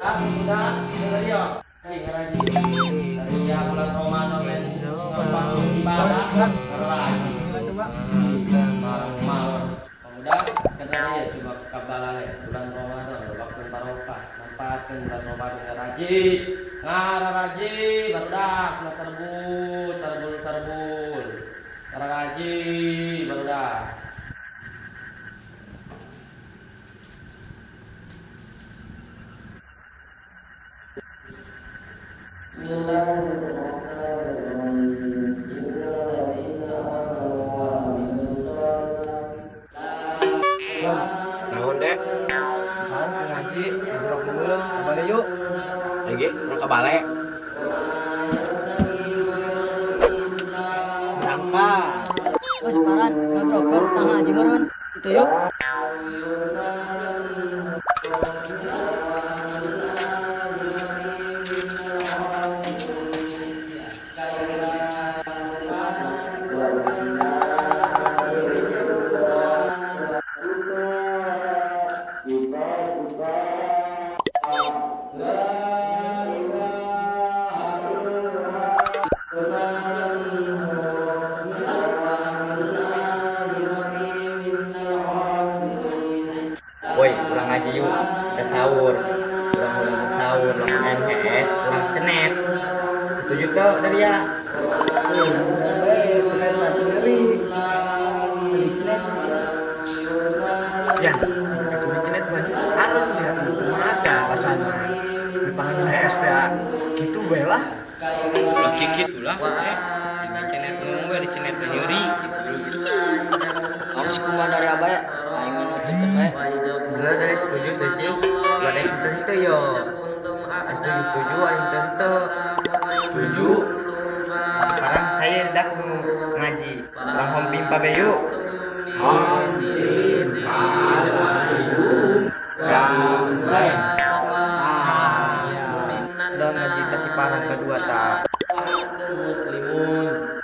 Ah, udah, dengar ya. Ngaji. Ya bulan Ramadan ibadah ngaji. Pemuda katanya ya coba kabalale bulan Ramadan waktu barokah manfaatkan bulan Ramadan ngaji. Ngaraji barudak kula serbul serbul serbul. Ngaraji barudak. Naon dek? Sekarang ngaji, ngobrol dulu, ke bale yuk. Lagi, mau ke bale. Berangkat. Oh, sekarang ngobrol tentang ngaji meureun. Itu yuk. Woi, kurang ngaji yuk, udah sahur. Kurang udah sahur, lamun MHS, kurang cenet. Setuju tuh dari ya? Cenet mah nyeri. Beli cenet. Ya, itu cenet mah harum ya, kumaha rasana. Di pangan HS ya, gitu bae lah. Laki gitu lah, di cenet we di cenet nyeri gitu. Awas kumaha dari abah ya? Aing nuturkeun bae. Enggak dari setuju tuh sih. Gak ada yang tentu yo. Setuju setuju ada yang tentu. Setuju. Sekarang saya hendak ngaji. Orang hompim pabeyu. Hompim pabeyu. Gambreng. Udah ngaji kasih parang kedua tak. Muslimun.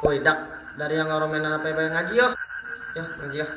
Woi dak, dari yang ngoromenan apa yang ngaji yo. Ya, ngaji yo.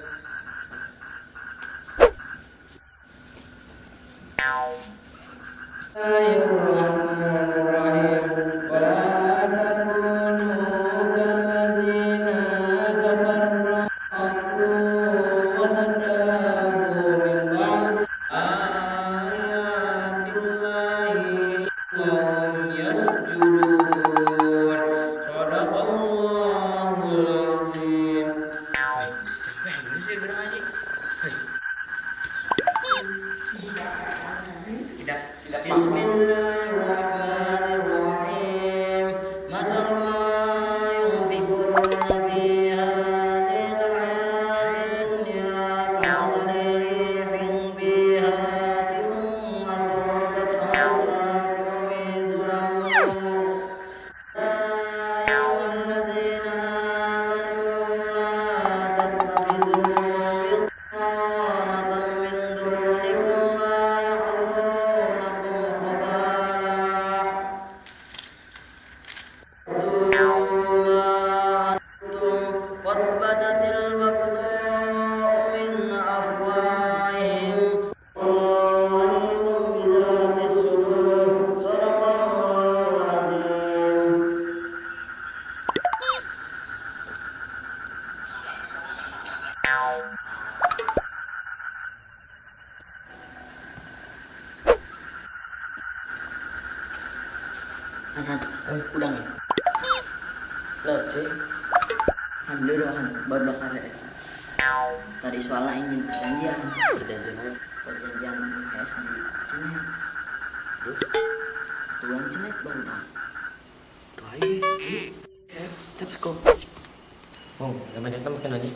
Bismillahirrahmanirrahim. Masallah yunfiquna fi hadhil hayatid dunya kamasali fiha Han, udang ya? Lo, cik. Han, dulu Han, baru bakal HS. Tadi soalnya ingin perjanjian. Perjanjian apa? Perjanjian HS di Cenet. Terus? Tuang Cenet baru dah. Tuh aja. Ceps kok. Bung, gak banyak makan aja.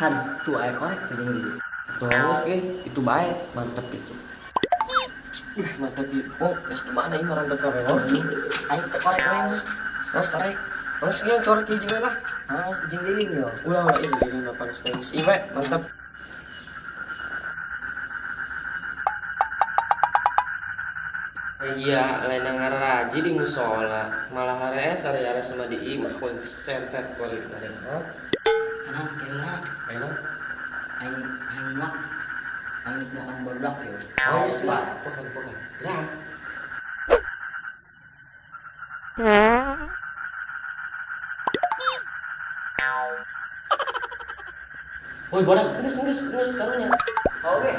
Han, tuh aja korek tuh yang gitu. Terus, itu baik, mantep itu. Mantap itu. Oh, es di mana ini mantap kafe oh. Aing teh korek we. Hah, korek. Mas ge korek hiji we lah. Hah, jeung liling yo. Ulah ulah ini liling panas teh. Ieu mantap. Iya, lain ngaraji di musola, malah harees ari-ari sama di imah ku sentet kulit ari. Hah? Anak keula. Ayo. Aing aing mah aing makan barudak ya. Oh, geus Pak. Pokan pokan. Gerak. Woi, bodak, geus geus geus karunya. Oke.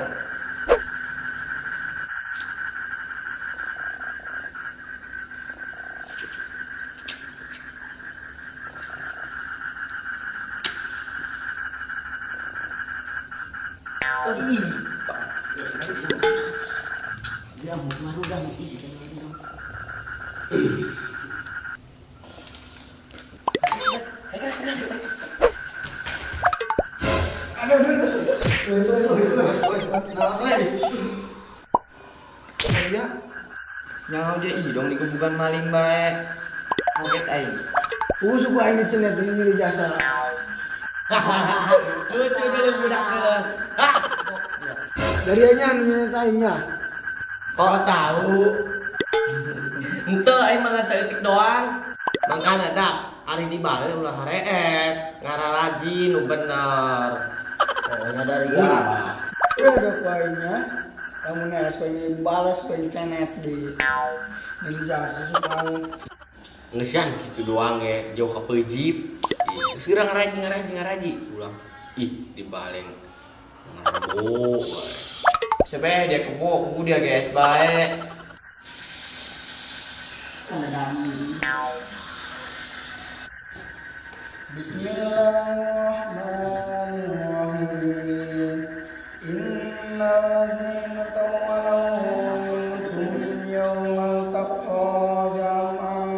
Ih. Dia mau marudang ih jangan marudang. Iya. Nyaho dia ih dong dikebukan maling bae. Kaget aing. Usuk aing dicenet nyeri jasa. Lucu dulu budak dulu. Dari nya anu nyenet aingnya. Kok tahu? Henteu aing mah ngan saeutik doang. Mangkana dak ari di bale ulah harees, ngararaji nu bener. Oh, dari ya. Udah ada aingnya. Lamun es pengen balas pengen cenet di nyeri jasa suka. Geus yan kitu doang ge, jauh ka peujip. Geus geura ngaraji ngaraji ngaraji. Ulah ih dibaleng. Ngabo wae. Sebe dia kebo, kubu dia guys bae. Bismillahirrahmanirrahim. Innal ladzina tawallaw minkum yawmal taqal jam'an.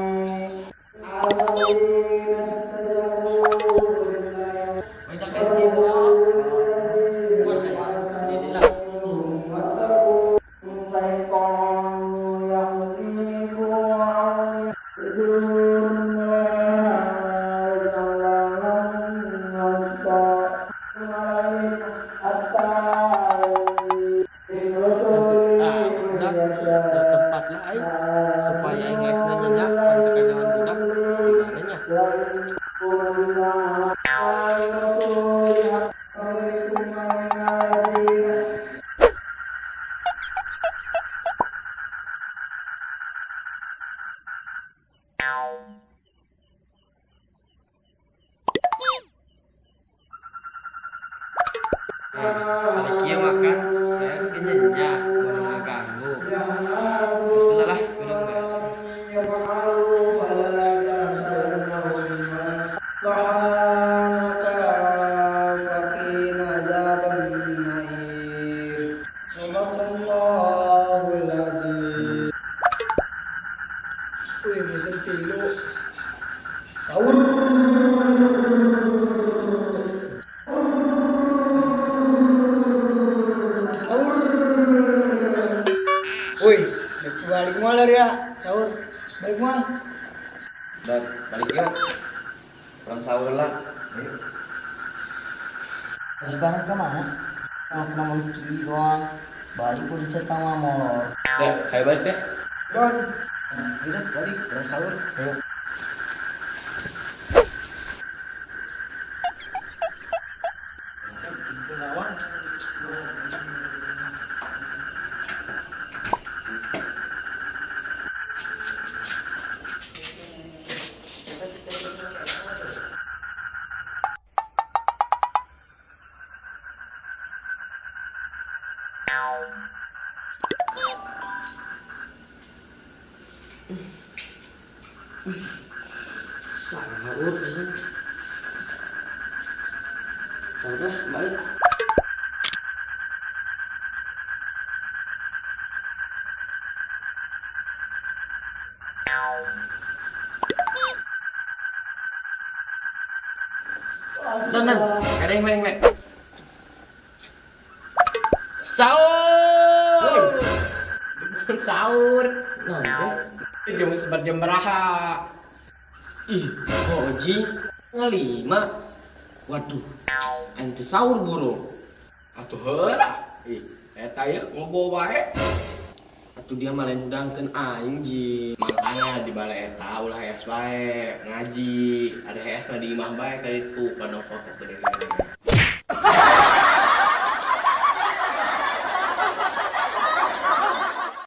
Tempat lah aing supaya aing geus nanya pantekan jangan budak di mananya. Ada kieu makan, geus nyenyak, mun ngaganggu. Geus lah kudu geus. Wih, musim tilu. Sahur. Sahur. Wih, balik mal dari ya. Sahur. Balik mal. Dan balik yuk. Kurang sahur lah. Ayo. Sekarang kemana? Aku namun ki doang. Balik ku dicetak sama molor. Deh, hayo balik deh. Don. Udah balik kurang sahur. Ayo. Sahur ini. Sahur lah, balik. Dan dan, ada yang main. Sahur. Bukan sahur. Nah, Jam sebar jam beraha. Ih, koji ngelima. Waduh, aing teu sahur buru. Atuh heula. Ih, eta ieu ngobo wae. Atuh dia mah lain hudangkeun aing ji. Makanya di balai eta ulah hees bae ngaji. Ada hees mah di imah bae ka ditu ka doko gede.